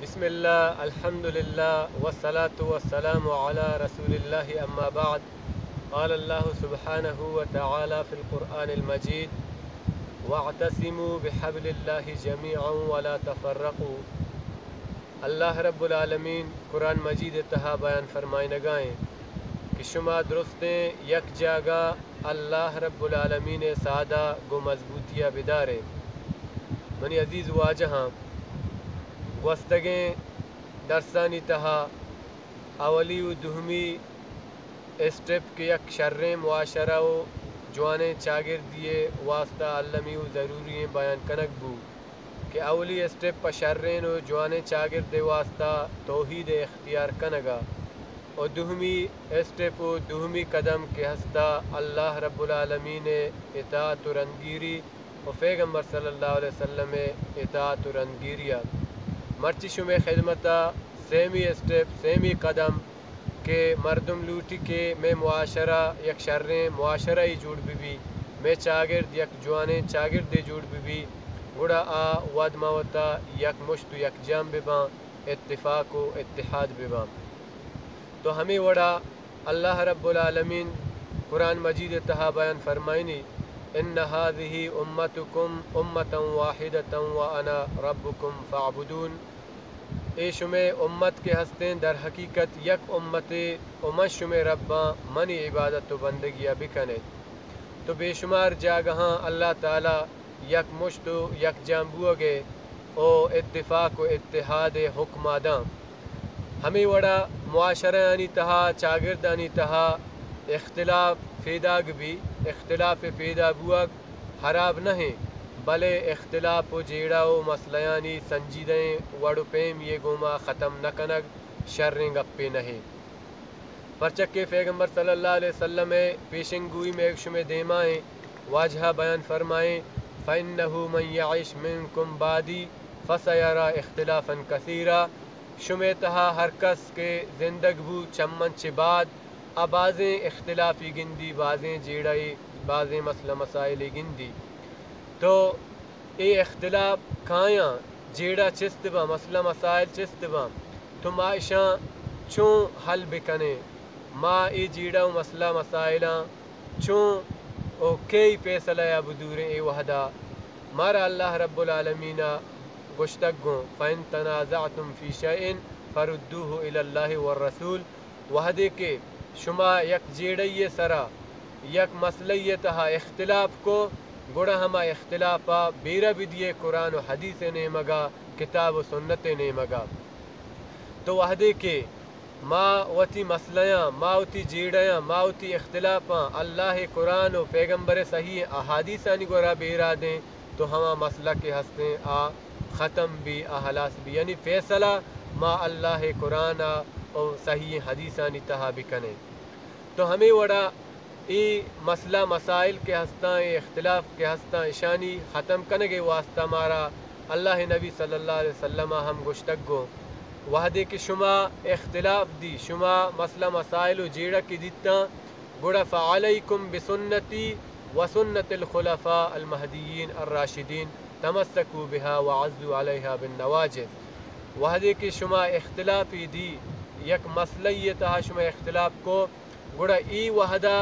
بسم الله، الحمد لله، والصلاة والسلام على رسول الله، أما بعد. قال الله سبحانه وتعالى في القرآن المجيد: واعتصموا بحبل الله جميعا ولا تفرقوا. اللہ رب العالمین قرآن مجید ءِ تہا بیان فرمائینگا ایں کہ شما درستیں یک جاگہ اللہ رب العالمین ءِ سادا گوں مضبوطی ءَ بدارے۔ منی عزیز واجہاں، گوستگیں درسانی تہا اولی و دومی اسٹیپ کہ یک شریں معاشرہ و جوانیں چاگردی ءِ واسطہ المی و ضروری ایں بیان کنگ بو کہ اولی اسٹیپ پہ شریں و جوانیں چاگرد ءِ واسطہ توحید ءِ اختیار کنگ ءَ و دومی اسٹیپ و دومی قدم کہ ہستا اللہ رب العالمین ءِ اطاعت و رندگیری و پیغمبر صلی اللہ علیہ وسلم ءِ اطاعت و رندگیری ءَ۔ مرچی شمے خدمت ءَ سیمی اسٹیپ، سیمی قدم کہ مردم لوٹی کہ مئے معاشرہ یک شریں معاشرہ ای جوڑ بہ بی، مئے چاگرد یک جوانیں چاگردے جوڑ بہ بی، گڑا آ وھد ما وتا یک مشت و یکجان بہ باں، اتفاق و اتحاد بہ باں۔ تو ہمے وڑا اللہ رب العالمین قرآن مجید ءِ تہا بیان فرمائینی: ان هذه امتكم امة واحدة وانا ربكم فاعبدون۔ اے شمئے امت کہ ہستیں در حقیقت یک امتے و من شمئے رباں، منی عبادت و بندگی ءَ بکن ات۔ تو بے شمار جاگہاں اللہ تعالی یک مشت و یکجان بوگ ءِ و اتفاق و اتحاد ءِ حکم ءَ داں۔ ہمے وڑا معاشرہانی تہا، چاگردانی تہا اختلاف پیداگ بی، اختلاف پیدا بوگ حراب نہ ایں، بلے اختلاف و جیڑہ و مسئلہانی سنجیدہیں وڑ و پیم یے گوما ختم نہ کنگ شریں گپے نہ ایں۔ پرچا کہ پیغمبر صلی اللہ علیہ وسلم ءِ پیشن گوئی مئے شمئے دیما ایں، واجہ بیان فرمائیں: فإنه من يعش منكم بعدي فسيرى اختلافا كثيرا۔ شمئے تہا ہر کس کہ زندگ بو چمن چہ بعد، آ بازیں اختلافی گندی، بازیں جیڑہ ای، بازیں مسئلہ مسائلے گندی۔ تو اے اختلاف کایاں، جیڑہ چست باں، مسئلہ مسائل چست باں، تو ما اشاں چون حل بکنیں؟ ما اے جیڑہ و مسئلہ مسائلاں چون و کئی فیصلہ ءَ بزوریں؟ اے وہدا مارا اللہ رب العالمین ءَ گوشتگ گوں: فإن تنازعتم في شيء فردوه إلى الله والرسول۔ وہدے کہ شما یک جیڑہ ءِ سرا، یک مسئلہ ءِ تہا اختلاف کو، گڑا ہما اختلاف ءَ بیرہ بدیے قرآن و حدیث ءِ نیمگا، کتاب و سنت ءِ نیمگا۔ تو وہدے کہ ما وتی مسئلہاں، ما وتی جیڑہاں، ما وتی اختلافاں اللہ ءِ قرآن و پیغمبر ءِ صحیح احادیثانی گورا بیرا دیں، تو ہما مسئلہ کہ ہستیں آ ختم بی، آ ہلاس بی، یعنی فیصلہ ما اللہ ءِ قرآن ءَ و صحیح حدیثانی تہا بکنیں۔ تو ہمے وڑا اے مسئلہ مسائل کہ ہستاں، اے اختلاف کہ ہستاں، اشانی ختم کنگ ءِ واسطہ مارا اللہ ءِ نبی صلی اللہ علیہ وسلم ءَ ہم گوشتگ گوں، وہدے کہ شما اختلاف دی، شما مسئلہ مسائل و جیڑہ کہ دیتاں، گڑا فعلیکم بسنتی وسنت الخلفاء المہدیین الراشدین، تمسکوا بها وعضوا علیها بالنواجذ۔ وہدے کہ شما اختلافی دی، یک مسئلہ ءِ تہا شما اختلاف کو، گڑا اے وہدا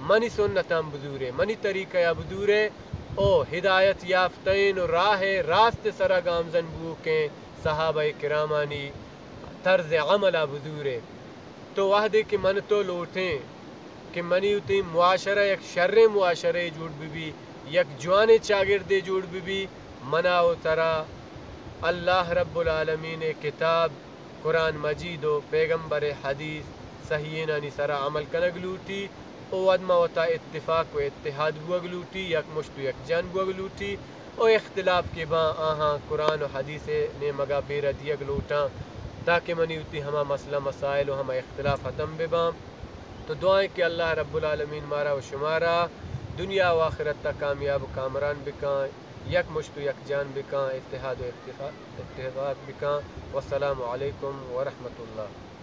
منی سنتاں بزورے، منی طریقہ ءَ بزورے، او ہدایت یافتین و راہ راست سرا گامزن بوکیں صحابہ کرامانی طرز عمل ءَ بزورے۔ تو وہدے کہ من تو لوٹیں کہ منی وتی معاشرہ یک شریں معاشرہ جوڑ بہ بی، یک جوانیں چاگردے جوڑ بہ بی، منا و ترا اللہ رب العالمین ءِ کتاب قرآن مجید و پیغمبر ءِ حدیث صحیحینانی سرا عمل کنگ لوٹی، او وھد ما وتا اتفاق و اتحاد بوگ لوٹی، یک مشت و یک جان بوگ لوٹی، او اختلاف کہ باں آہاں قرآن و حدیث ءِ نیمگا بیرہ دیگ لوٹاں، تاکہ منی وتی ہما مسئلہ مسائل و ہما اختلاف ختم بہ باں۔ تو دعائیں کہ اللہ رب العالمین مارا و شمارا دنیا و آخرت تا کامیاب و کامران بکاں، یک مشت و یک جان بکاں، اتحاد و اتفاق، اتحاد بکاں۔ والسلام علیکم ورحمۃ اللہ۔